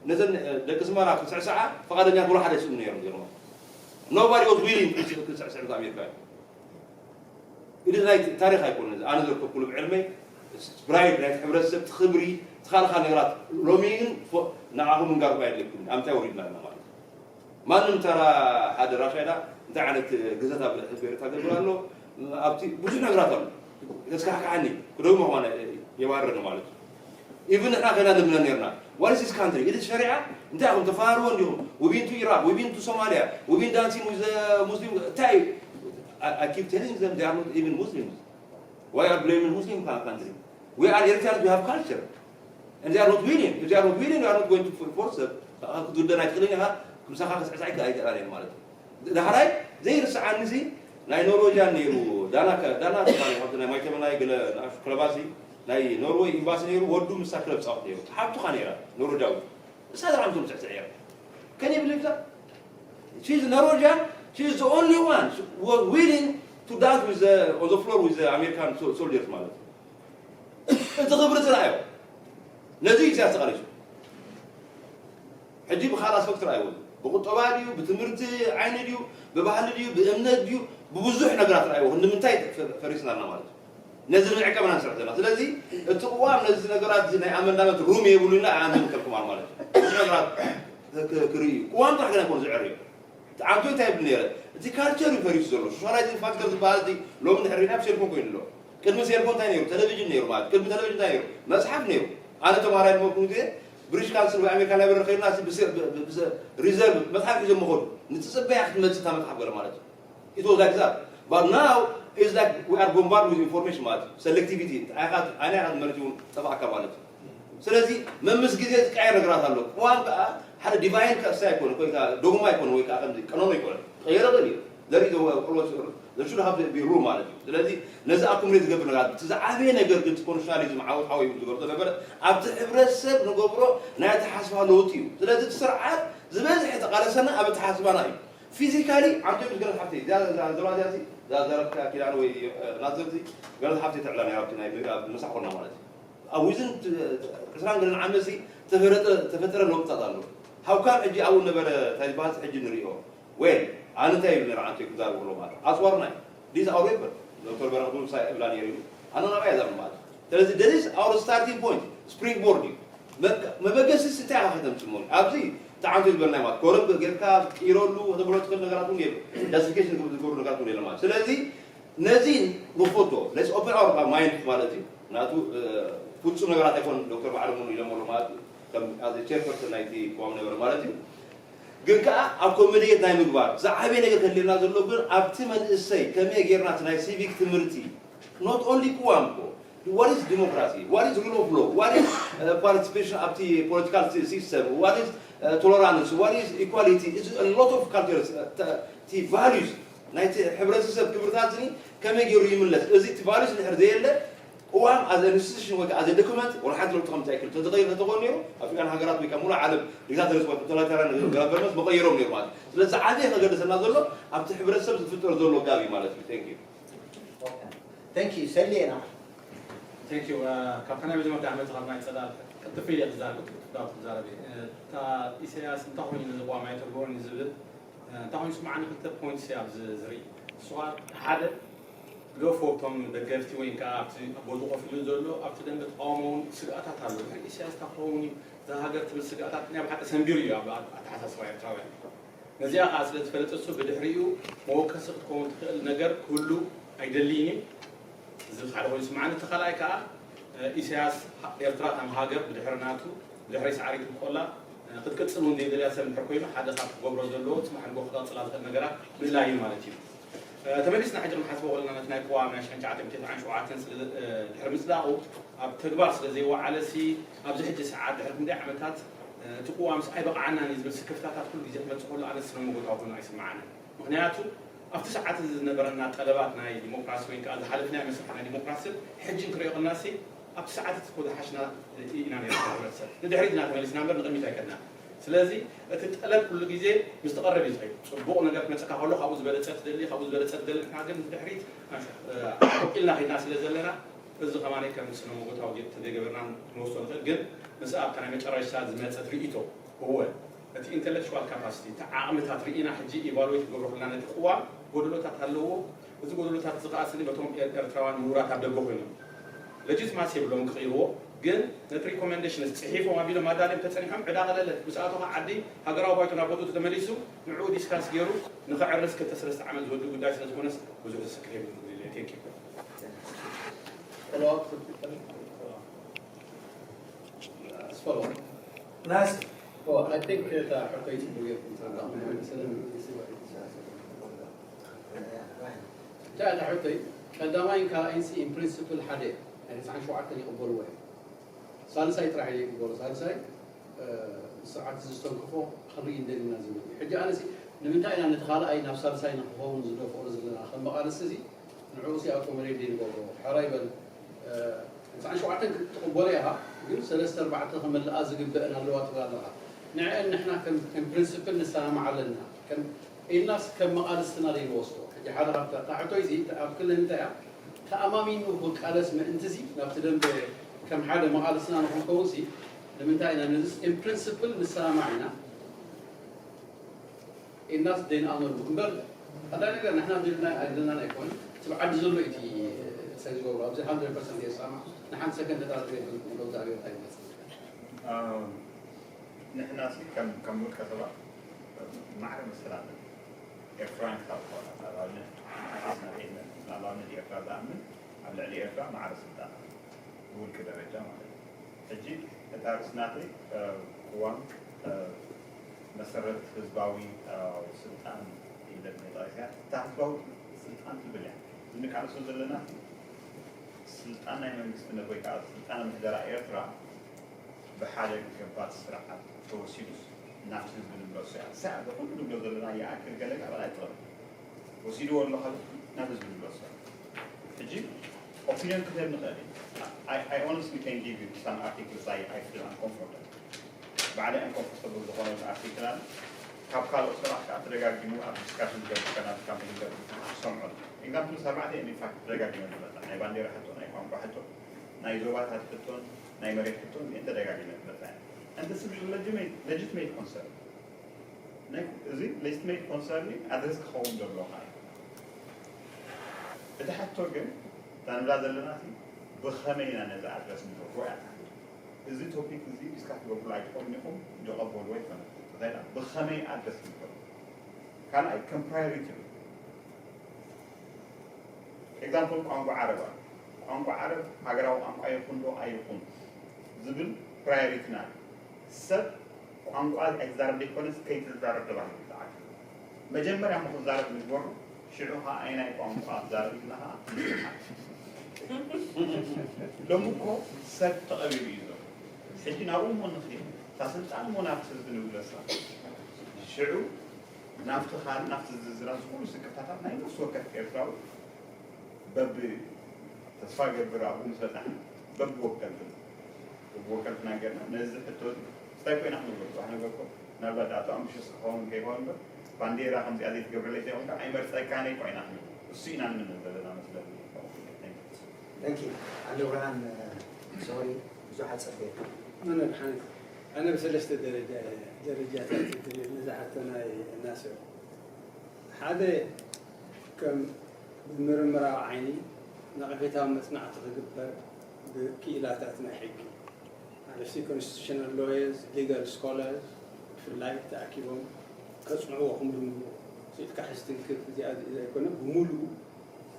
ነዘን ደቂ ኣስመራ ክስዕስዓ ፈቓደኛት ወላ ሓደ ኣይስእኑ ነይሮም። ኖባዲ ዋዝ ዊሊንግ ክስዕስዕ ኣሜሪካ እዩ። እዚ ናይ ታሪኽ ኣይኮነን። ኣነ ዘርከብኩሉ ብዕድመይ ፕራይድ ናይቲ ሕብረተሰብ፣ እቲ ክብሪ፣ እቲ ካልእ ካልእ ነገራት። ሎሚ ግን ንዓኹም ምንጋርኩም ኣየድልየኩምን። ኣብ ምንታይ ወሪድና ኣለና ማለት እዩ። ማንም ተራ ሓደ ራሻይዳ እንታይ ዓይነት ግዘት ኣብ ህዝቢ ኤርትራ ገብር ኣሎ ኣብቲ ብዙሕ ነገራት ኣሎ። ተስካሕካሓኒ ክደግሞ ከማን የባርረኒ ማለት እዩ። ኢቭን ንሕና ከይና ለምና ነርና። What is this country? It is ሸሪዓ? እንታይ ኢኹም ተፋርዎ እንዲኹም? We've been to Iraq, we've been to Somalia, we've been dancing with the Muslim. እንታይ? I keep telling them they are not even Muslims. Why are blaming Muslim country? We are Eritreans, we have culture. And they are not willing. If they are not willing, you are not going to force them. ክትውደን ኣይትኽእልን ኢኻ። ክምሳኻ ክስዕስዕ ኣይከኣልን ማለት እዩ። ዳሕራይ ዘይርስዓኒ ሲ ናይ ኖርዌጃን ነይሩ። ዳና ዳና ትባል ካብቲ ናይ ማይተመናይ ገለ ንኣሽ ክለባሲ ናይ ኖርዌይ ኤምባሲ ነይሩ። ወዱ ምሳ ክለብ ጻወት ነይሩ። ሓብቱኻ ነይራ ኖርዌጃዊ። እሳ ዝረኣምቶም ስዕስዕ እያ። Can you believe that? She is Norwegian. She is the only one who was willing to dance with the, on the floor with the American soldiers ማለት እዩ። እቲ ክብሪ ትርኣዮ። ነዚ እዩ ኢሳያስ ተቓሊሱ። ሕጂ ብኻልእ ኣስፈክት ትርኣይዎ። ብቁጠባ ድዩ፣ ብትምህርቲ ዓይኒ ድዩ፣ ብባህሊ ድዩ፣ ብእምነት ድዩ፣ ብብዙሕ ነገራት ትርኣይዎ። ክንዲ ምንታይ ፈሪስና ኣለና ማለት እዩ። ነዚ ንምዕቀብ ኢና ንሰርሕ ዘለና። ስለዚ እቲ ቅዋም ነዚ ነገራት እዚ ናይ ኣመንዳመንት ሩም የብሉና ኣይኣምን ከልኩም ኣሎ ማለት እዩ። ብዙሕ ነገራት ክርኢ እዩ። ቅዋም ጥራሕ ግን ኣይኮነ ዝዕር እዩ። ዓንቶ እንታይ ይብል ነይረ? እቲ ካልቸር እዩ ፈሪሱ ዘሎ። ሶሻላይዚንግ ፋክተር ዝበሃል እዚ ሎሚ እንድሕር ሪእና ብሴልፎን ኮይኑ ኣሎ። ቅድሚ ሴልፎን እንታይ ነይሩ? ቴሌቪዥን ነይሩ ማለት። ቅድሚ ቴሌቪዥን እንታይ ነይሩ? መጽሓፍ ነይሩ። ኣነ ተማሃራይ ነበርኩ ግዜ ብሪሽ ካንስል ወይ ኣሜሪካ ላይብረሪ ከይድና ሪዘርቭ መጽሓፍ ሒዞም መኸዱ። ንትጽበያ ክትመጽእ እታ መጽሓፍ ገለ ማለት እዩ። It was like that. But now it's like we are bombarded with information ማለት እዩ። ሰሌክቲቪቲ ኣይካ ኣነ ኣይካ መርጂ እውን ጠፋእካ ማለት እዩ። ስለዚ መምስ ግዜ ዝቀየር ነገራት ኣሎ። ቅዋም ከዓ ሓደ ዲቫይን ከእሳ ኣይኮነ ወይ ከዓ ዶግማ ኣይኮነ ወይ ከዓ ከምዚ ቀኖን ኣይኮነ ቀየረ ግን እዩ። There is a always there should have be rule ማለት እዩ። ስለዚ ነዚ ኣኩምሬት ዝገብር ነገራት እቲ ዝዓበየ ነገር ግን ኮንስቲቱሽናሊዝም ዓወት ሓወይ ዝገብሮ ነበረ ኣብቲ ሕብረተሰብ ንገብሮ ናይ ኣተሓስባ ለውጢ እዩ። ስለዚ እቲ ስርዓት ዝበዝሐ ተቃለሰና ኣብ ኣተሓስባና እዩ። ፊዚካሊ ዓንቶ ምስ ገነት ሓፍተይ እዚኣ ዘረባ እዚኣ ዘረብካ ኪዳነ ወይ ናዘር ገነት ሓፍተይ ትዕላ ነይራ ኣብቲ ናይ ምሳሕ ኮና ማለት እዩ። ኣብ ዊዝን ዕስራን ገለን ዓመት ተፈረጠ ተፈጠረ ለውጥታት ኣሎ። ሃውካም ሕጂ ኣብኡ ነበረ እንታይ ዝበሃል ሕጂ ንሪኦ። ዌል ኣነ እንታይ ይብል ነረ ዓንቶ ክዛረብ ከሎ ማለት ኣፅዋርና እዩ። ዲዝ ኣውሬበር ዶክተር በረክቱ ምሳይ እብላ ነይሩ እዩ። ኣነ ናባይ እዛ ማለት ስለዚ there is our starting point springboard እዩ። መበገሲ እንታይ ኢኻ ከተምፅእ ማለት ኣብዚ ተዓንቶ ዝበልና ማለት ኮረም ጌርካ ክትቅይረሉ ከተብሎ ትኽእል ነገራት እውን የለ። ጃስቲፊኬሽን ዝገብሩ ነገራት እውን የለ ማለት ስለዚ ነዚ ንክፈቶ let's open our mind ማለት እዩ። ናቱ ፍፁም ነገራት ኣይኮን ዶክተር ባዕሎም እውን ኢሎም ኣሎ ማለት እዩ። ከም ቸርፐርሰን ናይቲ ቅዋም ነበረ ማለት እዩ። ግን ከዓ ኣኮመዴት ናይ ምግባር ዝዓበየ ነገር ከድልየና ዘሎ ግን ኣብቲ መንእሰይ ከመይ ጌርና እቲ ናይ ሲቪክ ትምህርቲ not only ቅዋም እኮ what is democracy, what is rule of law, what is participation ኣብቲ political system, what is tolerance, what is equality is a lot of cultures እቲ values ናይቲ ሕብረተሰብ ክብርታት እዚ ከመይ ገይሩ ይምለስ እዚ እቲ values እንድሕር ዘየለ ቅዋም as an institution ወይ ከዓ as a document ወላ ሓንቲ ለውጢ ከምፅእ ኣይክእል ተዝቀይር ተተኮን ነይሩ ኣፍሪካን ሃገራት ወይ ከዓ ሙሉእ ዓለም ዲክታተርስ ወይ ቶታሊታሪያን ገቨርነንስ መቀየሮም ነይሩ ማለት ስለዚ ዓብየ ከገደሰና ዘሎ ኣብቲ ሕብረተሰብ ዝፍጠር ዘሎ ጋብ እዩ ማለት እዩ። Thank you። Thank you ሰሌና። Thank you። ካብታ ናይ መጀመርታ ዓመት ካብ ናይ ፀላል ቅልጥፍ ኢለ ክዛረብ ቅልጥፍ ክዛረብ እየ። እታ ኢሳያስ እንታይ ኮይኑ ነዚ ቅዋም ኣይተግበሮን እዩ ዝብል እንታይ ኮይኑ ስማዓኒ ክልተ ፖይንትስ እየ ኣብዚ ዝርኢ። ንሱ ከዓ ሓደ ሎፎ እቶም ደገፍቲ ወይ ከዓ ኣብቲ ኣብ ቦትኡ ኮፍ ኢሉ ዘሎ ኣብቲ ደንበ ተቃውሞ እውን ስግኣታት ኣሎ። ድሕሪ ኢሳያስ እንታይ ክኸውን እዩ እዛ ሃገር ትብል ስግኣታት ናይ ብሓቂ ሰንቢሩ እዩ ኣብ ኣተሓሳስባ ኤርትራውያን። ነዚኣ ከዓ ስለ ዝፈለጠ እሱ ብድሕሪኡ መወከሲ ክትከውን ትኽእል ነገር ክህሉ ኣይደልይን እዩ ዝብል ሓደ ኮይኑ ይስምዓኒ። እቲ ካልኣይ ከዓ ኢሳያስ ኤርትራ ከም ሃገር ብድሕሪ ናቱ ብድሕሪ ሰዓሪት እንኮላ ክትቅጽል እውን ዘይደልያ ሰብ እንድሕር ኮይኑ ሓደ ካብ ክገብሮ ዘለዎ ጽባሕ ንጎ ክቐጽላ ዝኽእል ነገራት ምእላይ እዩ ማለት እዩ። ተመሊስና ሕጂ ክንሓስቦ ከለና ነቲ ናይ ቅዋም ናይ ሽሕን ትሽዓተ ሚእትን ተስዓን ሸውዓተን ስለ ድሕሪ ምጽዳቑ ኣብ ተግባር ስለ ዘይወዓለ ሲ ኣብዚ ሕጂ ሰዓት ድሕሪ ክንደይ ዓመታት እቲ ቅዋምስ ኣይበቕዓናን እዩ ዝብል ስክፍታታት ኩሉ ግዜ ክመፅእ ከሎ ኣነ ስነ መጎታዊ ኮይኑ ኣይስምዓንን። ምክንያቱ ኣብቲ ሰዓት እዚ ዝነበረና ጠለባት ናይ ዲሞክራሲ ወይ ከዓ ዝሓለፍናዮ መስርሕ ናይ ዲሞክራሲ ሕጂ ክንሪኦ ከለና ሲ ኣብቲ ሰዓት እቲ እኮ ዝሓሽና ኢና ነርና ሕብረተሰብ ንድሕሪት ኢና ተመሊስና እምበር ንቅድሚት ኣይከድናን። ስለዚ እቲ ጠለብ ኩሉ ግዜ ምስ ተቐረብ እዩ ዝኸይድ። ፅቡቕ ነገር ክመፀካ ከሎ ካብኡ ዝበለፀ ትደሊ ካብኡ ዝበለፀ ትደሊ ንሕና ግን ንድሕሪት ዓቆቂልና ከይድና ስለ ዘለና እዚ ከማነይ ከም ስነ መጎታዊ ተዘይገበርና ክንወስዶ ንኽእል ግን ምስ ኣብታ ናይ መጨረሽታ ዝመፀት ርእይቶ እወ፣ እቲ intellectual capacity፣ እቲ ዓቕምታት ርኢና ሕጂ ኢቫሉዌት ክገብሮ ከለና፣ ነቲ ቅዋም ጎደሎታት ኣለዎ። እዚ ጎደሎታት እዚ ከኣ ስኒ በቶም ኤር- ኤርትራውያን ምሁራት ኣብ ደገ ኮይኖም ሌጂትማሲ የብሎም ክቕይርዎ፣ ግን ነቲ ሪኮመንዴሽን ጽሒፎም ኣቢሎም ኣዳልዮም ተጸኒሖም ዕዳ ቀለለ ምስ ኣተኻ ዓዲ ሃገራዊ ባይቶ ናብ ቦትኡ ተመሊሱ ንዕኡ ዲስካስ ገይሩ ንኸዕርስ ክልተ ሰለስተ ዓመት ዝወስድ ጉዳይ ስለ ዝኾነስ ብዙሕ ዘሰክፍ የብሉን። Thank you። Follow up? Follow up. Nice. Well, I think እታ ሕቶይ ጽቡቅ ጌርኩም ተረዳእኩም መሰለኒ። እታ እታ ሕቶይ ቀዳማይን ካልኣይን ሲ in principle ሓደ እዩ። ናይ ተስዓን ሸውዓተን ይቕበልዎ እዮም። ሳልሳይ ጥራሕ እዩ ይቕበሉ። ሳልሳይ ስርዓት እዚ ዝተንክፎ ክንርኢ እንደልና ዝብል እዩ። ሕጂ ኣነሲ ንምንታይ ኢና ነቲ ካልኣይ ናብ ሳልሳይ ንክኸውን ዝደፍኦ ዘለና ከም መቓልሲ እዚ ንዕኡ ሲ ኣኮሞዴት ዘይንገብሮ? ሕራይ በል። ተስዓን ሸውዓተን ክትቕበሎ ኢኻ፣ ግን ሰለስተ ኣርባዕተ ክመልኣ ዝግበአን ኣለዋ ትብል ኣለኻ። ንዕአን ንሕና ከም ከም ፕሪንስፕል ንሰማማዕ ኣለና። ከም ኢልናስ ከም መቓልስትና ዘይንወስዶ። ሕጂ ሓደ ካብታ እታ ሕቶይ እዚ ኣብ ክልል እንታይ እያ? ተኣማሚኑ ክቃለስ ምእንቲ እዚ ናብቲ ደንበ ከም ሓደ መቓልስና ንክንከውን ሲ ንምንታይ ኢና ነዚ in principle ንሰማማዕ ኢና ኢልናስ ዘይንኣመሉ እምበር ካልኣይ ነገር ንሕና ድልና ኣይድልናን ኣይኮነን። እቲ ብዓዲ ዘሎ እዩ እቲ ሰሪ ዝገብሮ ኣብዚ hundred percent የሰማማዕ ንሓንቲ ሰከንድ ተጣጥሬ ንገብዛ ኣብዮት ኣይመፅእ ንሕና ሲ ከም ከም ውልቀ ሰባት ማዕረ መሰል ኣለና። ኤርትራውያን ክሳብ ዝኾና ንኣብነት ንኣብነት ኤርትራ ዝኣምን ኣብ ልዕሊ ኤርትራ ማዕረ ስልጣን ብውልቂ ደረጃ ማለት እዩ። ሕጂ እታ ርእሲ ናተይ ቅዋም መሰረት ህዝባዊ ስልጣን ኢለ ጠቂሰያ እታ ህዝባዊ ስልጣን ትብል እያ። እንቃለሶ ዘለና ስልጣን ናይ መንግስትነት ወይ ከዓ ስልጣን ምሕደራ ኤርትራ ብሓደ ገባቲ ስርዓት ተወሲዱስ ናብቲ ህዝቢ ንምለሶ እያ። ንሳ እያ ኩሉ ንብሎ ዘለና ይኣክል ገለ ቃላት ኣይጥቕም ወሲድዎ ኣሎ ካብ ናብ ህዝቢ ንምለሶ እያ። ሕጂ ኦፒኒዮን ክህብ ንኽእል እዩ። I, I honestly can give you some articles I, I feel uncomfortable ባዕለይ uncomfortable ዝኾነ ኣርቲክል ኣለ። ካብ ካልኦት ሰባት ከዓ ተደጋጊሙ ኣብ ዲስካሽን ዝገብር ከና ካምፔን ዝገብር ዝሰምዖ። ኤግዛምፕልስ ኣርባዕተ እየን ኢንፋክት ተደጋጊመን ዝመፃ ናይ ባንዴራ ሕቶ፣ ናይ ቋንቋ ሕቶ፣ ናይ ዞባታት ሕቶን ናይ መሬት ሕቶን እየን ተደጋጊመን ዝመፃ። And this is legitimate, legitimate concern። ናይ እዚ legitimate concern ኣድረስ ክኸውን ዘለዎ ከዓ እዩ። እቲ ሕቶ ግን እታ ንብላ ዘለና ብኸመይ ኢና ነዚ ኣድረስ ንገብሮ እያ። እዚ ቶፒክ እዚ ዲስካስ ትገብሩሉ ኣይትኾኑን ኢኹም፣ ዝቐበልዎ ኣይኮነን። ተኸይዳ ብኸመይ ኣድረስ ንገብሮ? ካልኣይ ከም ፕራዮሪቲ ኤግዛምፕል ቋንቋ ዓረብ ኣሎ። ቋንቋ ዓረብ ሃገራዊ ቋንቋ ይኹን ዶ ኣይኹን ዝብል ፕራዮሪቲና እዩ። ሰብ ቋንቋ ኣይትዛረብ ዘይኮነስ ከይትዛረብ ተባሂሉ ዝዓል መጀመርያ እሞ ክዛረብ ንግበሩ ሽዑ ከዓ ኣይናይ ቋንቋ ትዛረብ ኢልና ከዓ ሎሚ እኮ ሰብ ተቐቢሩ እዩ ዘሎ ሕጂ ናብኡ እሞ ንኽእል እታ ስልጣን እሞ ናብቲ ህዝቢ ንብለሳ ሽዑ ናብቲ ካልእ ናብቲ ዝዝራ ዝኩሉ ስቅታታት ናይ ነፍሲ ወከፍ ኤርትራዊ በብ ተስፋ ገብር ኣብኡ ምስ በፃሕና በብወከልትን በብወከልትና ጌርና ነዚ ሕቶ እንታይ ኮይና ክንገብር ዝባህነ ገብኮ ምናልባት ኣቶ ኣምብሸስ ክኸውን ከይኸውን እምበር ባንዴራ ከምዚኣ ዘይትገብረለይ ተይኮንካ ኣይመርፀካን እኮ ኢና ክንብል እሱ ኢና ንምን ዘለና መስለኒ Thank you. ኣንደ ብርሃን ሶሪ ብዙሕ ኣፀበየካ ኣነ ብሓንቲ ኣነ ብሰለስተ ደረጃ ደረጃታት ክብል ነዛ ሕቶ ናይ ናስር ሓደ ከም ብምርምራዊ ዓይኒ ነቐፌታዊ መፅናዕቲ ክግበር ብክኢላታት ናይ ሕጊ ማለትሲ constitutional lawyers legal scholars ብፍላይ ተኣኪቦም ከፅንዕዎ ክምርምሩ ስኢልካ ሕዝትንክር እዚኣ ዘይኮነ ብምሉኡ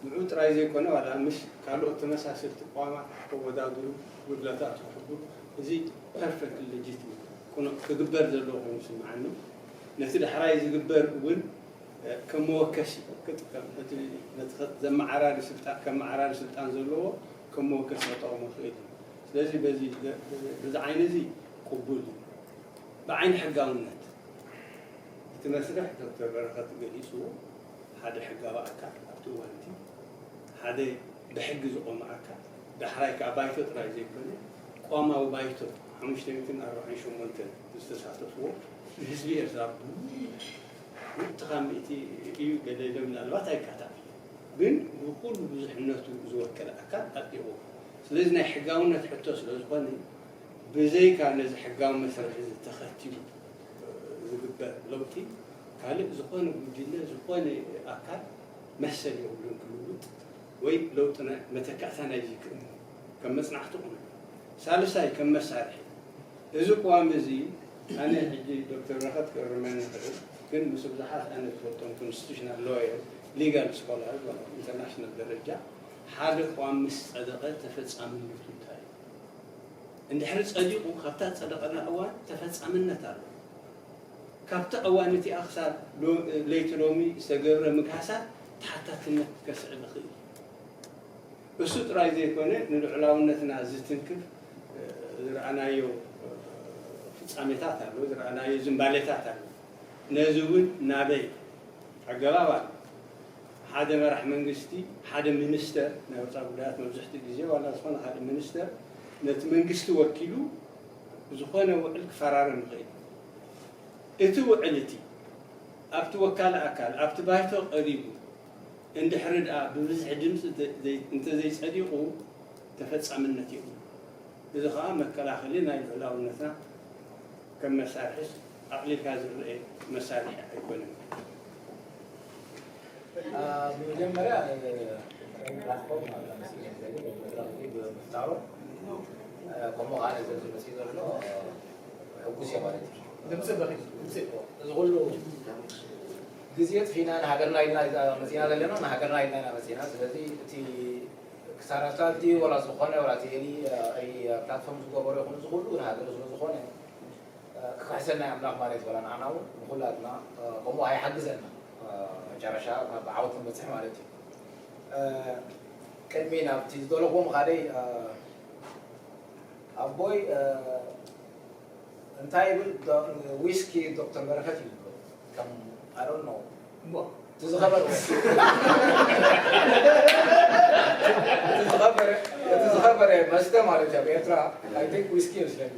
ንዑ ጥራይ ዘይኮነ ዋላ ምስ ካልኦት ተመሳሰልቲ ቅዋማት ከወዳድሩ ጉድለታት ክሕብሩ እዚ perfectly legitimate ክግበር ዘለዎ ኮይኑ ይስምዓኒ ነቲ ዳሕራይ ዝግበር እውን ከም መወከሲ ክጥቀም ነቲ ነቲ ዘመዓራሪ ስልጣን ከመዓራሪ ስልጣን ዘለዎ ከም መወከሲ ክጠቕሞ ይኽእል እዩ። ስለዚ በዚ በዚ ዓይኒ እዚ ቅቡል እዩ። ብዓይኒ ሕጋውነት እቲ መስርሕ ዶክተር በረኸት ገሊፅዎ ሓደ ሕጋዊ ኣካል ኣብቲ እዋን እቲ ሓደ ብሕጊ ዝቆመ ኣካል ዳሕራይ ከዓ ባይቶ ጥራይ ዘይኮነ ቅዋማዊ ባይቶ ሓሙሽተ ሚእትን ኣርባዓን ሸሞንተን ዝተሳተፍዎ ንህዝቢ ኤርትራ ብሙሉኡ ምእቲ ካብ ምእቲ እዩ ገለ ኢለ ምናልባት ኣይካታዕ ግን ብኩሉ ብዙሕነቱ ዝወከለ ኣካል ኣጥሊቑ ስለዚ ናይ ሕጋውነት ሕቶ ስለ ዝኾነ ብዘይካ ነዚ ሕጋዊ መስርሕ እዚ ተኸቲሉ ለውጢ ካልእ ዝኾነ ጉጅለ፣ ዝኾነ ኣካል መሰል የብሉን ክብሉ ወይ ለውጢ ናይ መተካእታ ናይዚ ክእሙ ከም መጽናዕቲ ቁም። ሳልሳይ ከም መሳርሒ እዚ ቅዋም እዚ ኣነ ሕጂ ዶክተር በረኸት ክእርመኒ ይኽእል፣ ግን ምስ ብዙሓት ኣነ ዝፈልጦም ኮንስቲቱሽናል ሎየር፣ ሊጋል ስኮላር ኢንተርናሽናል ደረጃ ሓደ ቅዋም ምስ ጸደቐ ተፈጻምነቱ እንታይ እዩ? እንድሕሪ ጸዲቑ ካብታ ጸደቐላ እዋን ተፈጻምነት ኣሎ። ካብቲ እዋን እቲኣ ክሳብ ሎ- ለይቲ ሎሚ ዝተገብረ ምግሃሳት ተሓታትነት ከስዕብ ይኽእል እዩ። እሱ ጥራይ ዘይኮነ ንልዑላውነትና ዝትንክፍ ዝረኣናዮ ፍጻሜታት ኣሎ፣ ዝረኣናዮ ዝንባሌታት ኣሎ። ነዚ እውን ናበይ ኣገባብ ኣሎ። ሓደ መራሕ መንግስቲ፣ ሓደ ሚኒስተር ናይ ወፃኢ ጉዳያት መብዝሕትኡ ግዜ ዋላ ዝኾነ ካልእ ሚኒስተር ነቲ መንግስቲ ወኪሉ ዝኾነ ውዕል ክፈራርም ይኽእል። እቲ ውዕል እቲ ኣብቲ ወካሊ ኣካል ኣብቲ ባይቶ ቀሪቡ እንድሕሪ ደኣ ብብዝሒ ድምፂ እንተ- ዘይ- እንተዘይፀዲቑ ተፈፃምነት የብሉ። እዚ ከዓ መከላኸሊ ናይ ልዑላውነትና ከም መሳርሒ ኣቕሊልካ ዝረአ መሳርሒ ኣይኮነን። ብመጀመርያ ንራኽቦም ኣብ ኣምስል ዘለ መድረኽ ብምፍጣሩ ከምኡ ከዓ ነዚ መፅኡ ዘሎ ሕጉስ እየ ማለት እዩ። ድምፂ በኺ ድምፂ እዚ ኩሉ ግዜ ጥፊና ንሃገርና ኢልና መፂና ዘለና ንሃገርና ኢልና ኢና መፂና። ስለዚ እቲ ክሳራታት ድዩ ወላ ዝኾነ ወላ እቲ ኤሊ ፕላትፎርም ዝገበሩ ይኹን እዚ ኩሉ ንሃገር ስለ ዝኾነ ክካሕሰና ኣምላኽ ማለት ወላ ንዓና እውን ንኩላትና ከምኡ ኣይሓግዘና መጨረሻ ናብ ዓወት ንበፅሕ ማለት እዩ። ቅድሚ ናብቲ ዝደለኹዎ ምኻደይ ኣቦይ እንታይ ይብል ዊስኪ ዶክተር በረኸት ይብል ከም ኣሮን ነው እቲ ዝኸበረ እቲ ዝኸበረ መስተ ማለት እዩ ኣብ ኤርትራ I think ዊስኪ ይመስለኒ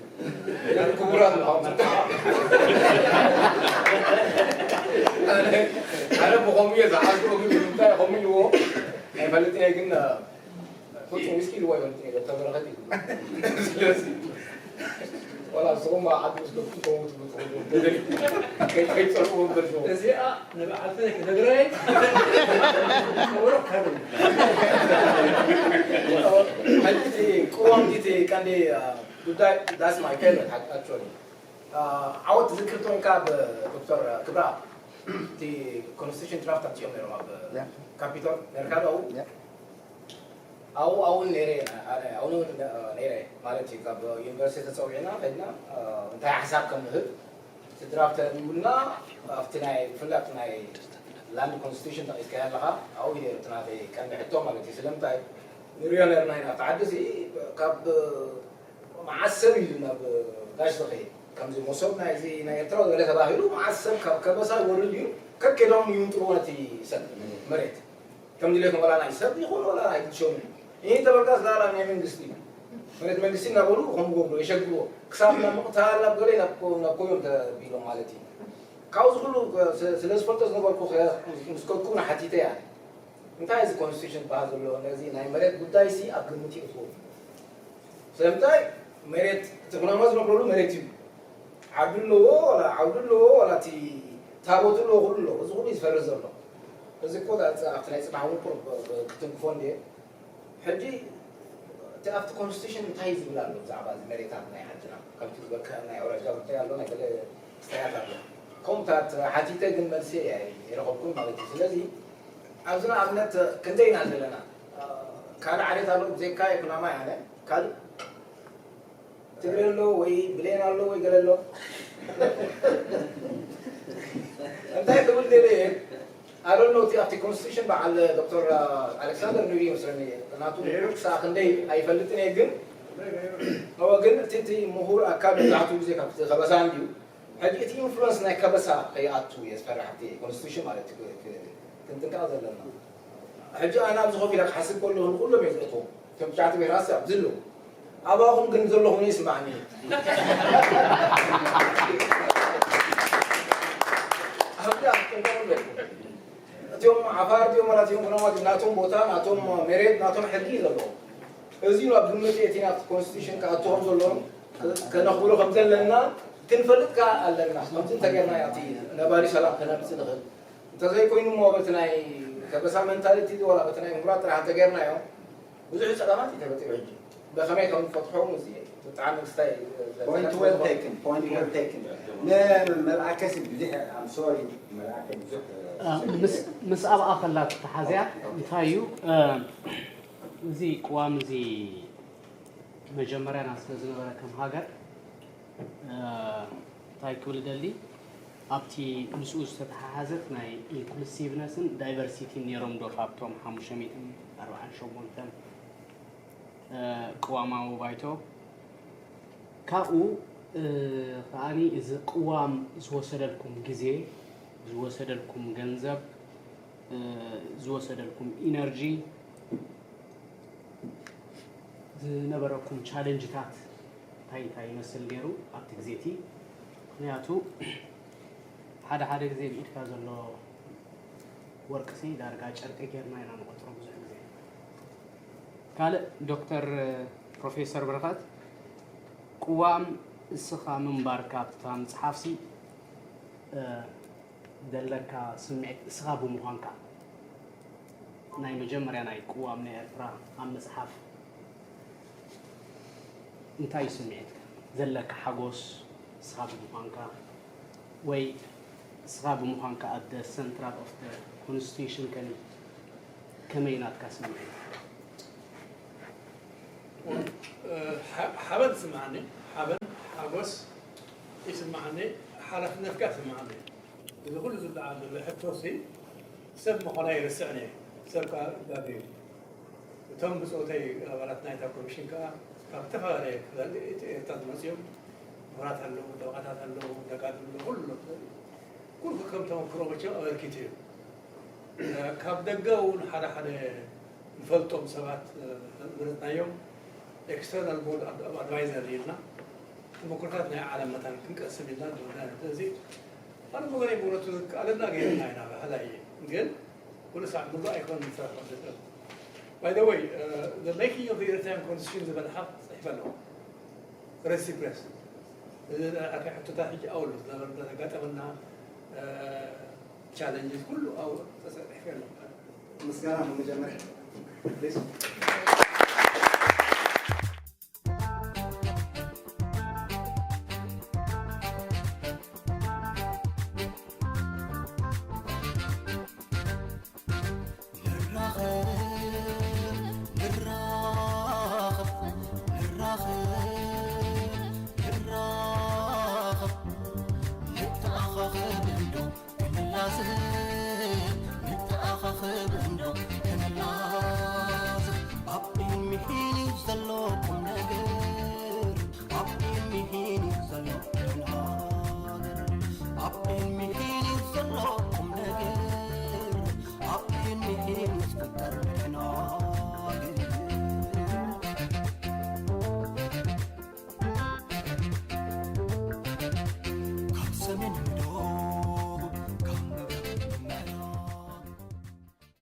ክቡራት ኣነ ብኸምኡ እየ ዝሓስቦ ግን እንታይ ከምኡ ይዎ ኣይፈልጥ እየ ግን ፍጹም ዊስኪ ኢልዎ ኣይፈልጥ እየ ዶክተር በረኸት እዩ ስለዚ ዋላ ንስኹም ዓዲ ምስ ገቡ ከምኡ ትብሉ ትኽእሉ ከይትጸልኡ እብል እዚኣ ንበዓልቲ ክነግረይ ወረቕ ካርድ ሕጂ እቲ ቅዋም እቲ ቀንዲ ጉዳይ that's my favorite actually ዓወት ዝክር ተኮንካ ብ ዶክተር ክብረኣብ እቲ constitution draft ኣምጺኦም ነይሮም ኣብ capitol ነርካ ዶ ኣብኡ ኣብኡ ኣብኡ ነይረ ኣነ ኣብኡ እውን ነይረ ማለት እዩ ካብ ዩኒቨርሲቲ ተፀዊዕና ከድና እንታይ ሓሳብ ከም ንህብ እቲ draft ተሪቡልና ኣብቲ ናይ ብፍላይ ኣብቲ ናይ land constitution ጠቂስካዮ ኣለካ ኣብኡ እዩ ነይሩ እቲ ናተይ ቀንዲ ሕቶ ማለት እዩ ስለምንታይ ንሪኦ ነርና ኢና ኣብቲ ዓዲ እዚ ካብ መዓስ ሰብ እዩ ናብ ጋሽ ዝኸይድ ከምዚ መሶብ ናይዚ ናይ ኤርትራ ገለ ተባሂሉ መዓስ ሰብ ካብ ከበሳ ይወርድ እዩ ከከይዶም ይምጥርዎ ነቲ ሰብ መሬት ከም ድሌት ወላ ናይ ሰብ ይኹን ወላ ኣይትሸሙ ይህ ተበልካ ዝላላ ናይ መንግስቲ እዩ መሬት መንግስቲ እናበሉ ከም ገብሩ የሸግርዎ ክሳብ ናብ ምቕታል ናብ ገለ ናብ ኮዮም ተቢሎም ማለት እዩ ካብዚ ኩሉ ስለ ዝፈልጦ ዝነበርኩ ምስ ከኩ ንሓቲተ እያ እንታይ እዚ ኮንስቲቱሽን ዝበሃል ዘሎ ነዚ ናይ መሬት ጉዳይ ሲ ኣብ ግምት ይእትዎ ስለምንታይ መሬት እቲ ኩናማ ዝነብረሉ መሬት እዩ ዓዱ ኣለዎ ወላ ዓውዲ ኣለዎ ወላ እቲ ታቦት ኣለዎ ኩሉ ኣለዎ እዚ ኩሉ ይዝፈርስ ዘሎ እዚ እኮ ኣብቲ ናይ ፅባሕ እውን ክትንክፎ እንድየ ሕጂ እቲ ኣብቲ ኮንስቲቱሽን እንታይ ዝብል ኣሎ ብዛዕባ እዚ መሬታት ናይ ዓድና ከምቲ ዝበልካ ናይ ኣውራጃ ጉዳይ ኣሎ ናይ ገለ ክስታያት ኣሎ ከምኡታት ሓቲተ ግን መልሲ ኣይረኸብኩን ማለት እዩ ስለዚ ኣብዚ ንኣብነት ክንደይ ኢና ዘለና ካልእ ዓሌት ኣሎ ብዘይካ ኩናማ ያነ ካልእ ትግረ ኣሎ ወይ ብሌን ኣሎ ወይ ገለ ኣሎ እንታይ ክብል ደለ ኣሎሎ እቲ ኣብቲ ኮንስቲቱሽን በዓል ዶክተር ኣሌክሳንደር ንሪ መስለኒ ናቱ ክሳዕ ክንደይ ኣይፈልጥን እየ ግን ግን እቲ እቲ ምሁር ኣካል መብዛሕትኡ ግዜ ካብቲ ከበሳ እንድዩ ሕጂ እቲ ኢንፍሉንስ ናይ ከበሳ ከይኣቱ እየ ዝፈርሕ ኣብቲ ኮንስቲቱሽን ማለት እዩ ክንጥንቀቕ ዘለና ሕጂ ኣነ ኣብዚ ኮፍ ኢለ ክሓስብ ከለኹ ንኩሎም እየ ዘእትዎም እቶም ትሽዓተ ብሄራት ኣብዚ ኣለዉ ኣባኹም ግን ዘለኹም ይስማዕኒ ኣብዚ ኣብ ጥንቀቕ ኣለኹ እቲኦም ዓፋር እቲኦም ወላ እቲኦም ኩናማት ናቶም ቦታ ናቶም መሬት ናቶም ሕጊ እዩ ዘለዎም እዚ ኣብ ግምት እቲ ናብቲ ኮንስቲቱሽን ክኣትዎም ዘለዎም ከነኽብሮ ከም ዘለና ክንፈልጥ ከኣ ኣለና። ከምዚ እንተጌርና እቲ ነባሪ ሰላም ከነምጽእ ንኽእል። እንተዘይኮይኑ እሞ በቲ ናይ ከበሳ መንታሊቲ ዋላ በቲ ናይ ምሁራት ጥራሕ እንተጌርናዮ ብዙሕ ጸገማት እዩ ተፈጢሩ። ሕጂ ብኸመይ ከም ንፈትሖም እዚ ብጣዕሚ ክስታይ Point well taken, point well taken. ንመልኣከ ሲ ብዙሕ I'm sorry መልኣከ ብዙሕ ምስ ኣብኣ ከላ ተሓዝያ እንታይ እዩ እዚ ቅዋም እዚ መጀመርያና ስለ ዝነበረ ከም ሃገር እንታይ ክብል ደሊ ኣብቲ ምስኡ ዝተተሓሓዘት ናይ ኢንክሉሲቭነስን ዳይቨርሲቲን ነይሮም ዶ ካብቶም ሓሙሽተ ሚእትን ኣርባዓን ሸሞንተን ቅዋማዊ ባይቶ ካብኡ ከዓኒ እዚ ቅዋም ዝወሰደልኩም ግዜ ዝወሰደልኩም ገንዘብ ዝወሰደልኩም ኢነርጂ ዝነበረኩም ቻለንጅታት እንታይ እንታይ ይመስል ነይሩ ኣብቲ ግዜ እቲ ምክንያቱ ሓደ ሓደ ግዜ ብኢድካ ዘሎ ወርቅሲ ዳርጋ ጨርቂ ጌርና ኢና ንቆፅሮ ብዙሕ ግዜ ካልእ ዶክተር ፕሮፌሰር ብርኸት ቅዋም እስኻ ምንባርካ ኣብታ ምፅሓፍሲ ዘለካ ስምዒት እስኻ ብምዃንካ ናይ መጀመርያ ናይ ቅዋም ናይ ኤርትራ ኣብ ምፅሓፍ እንታይ እዩ ስምዒትካ ዘለካ ሓጎስ እስኻ ብምዃንካ ወይ እስኻ ብምዃንካ ኣብ the central of the constitution ከመይ ከመይ ናትካ ስምዒት ሓበን ስምዓኒ ሓበን ሓጎስ ይስምዓኒ ሓላፍነትካ ስምዓኒ እዚ ኩሉ ዝብዓል ዘሎ ሕቶሲ ሰብ ምዃና ይርስዕ ነየ ሰብ ከዓ ጋቢ እዩ እቶም ብፆተይ ኣባላት ናይታ ኮሚሽን ከዓ ካብ ዝተፈላለየ ክፍላል ኤርትራ ዝመፅኦም ምሁራት ኣለዉ ጠበቃታት ኣለዉ ነጋዶ ኣለዉ ኩሉ ኩሉ ከም ተመክሮ መቸም ኣበርኪቱ እዩ ካብ ደገ እውን ሓደ ሓደ ንፈልጦም ሰባት መረፅናዮም external board of advisor ኢልና ተመክሮታት ናይ ዓለም መታን ክንቀስም ኢልና ንወዳ ስለዚ ኣነ ብወገነይ ብእውነቱ ዝከኣለና ገይርና ኢና ብሕላይ ግን ኩሉ ሳዕ ምሉእ ኣይኮን ንሰርሖ ዘለና by the way the making of the Eritrean constitution ዝበል ሓፍ ፅሒፈ ኣለዎ Press Press እዚ ሕቶታት ሕጂ ኣውሉ ዝነበረ ዘጋጠመና challenges ኩሉ ኣው ተሰሪሕ ኣሎ ምስጋና መጀመርያ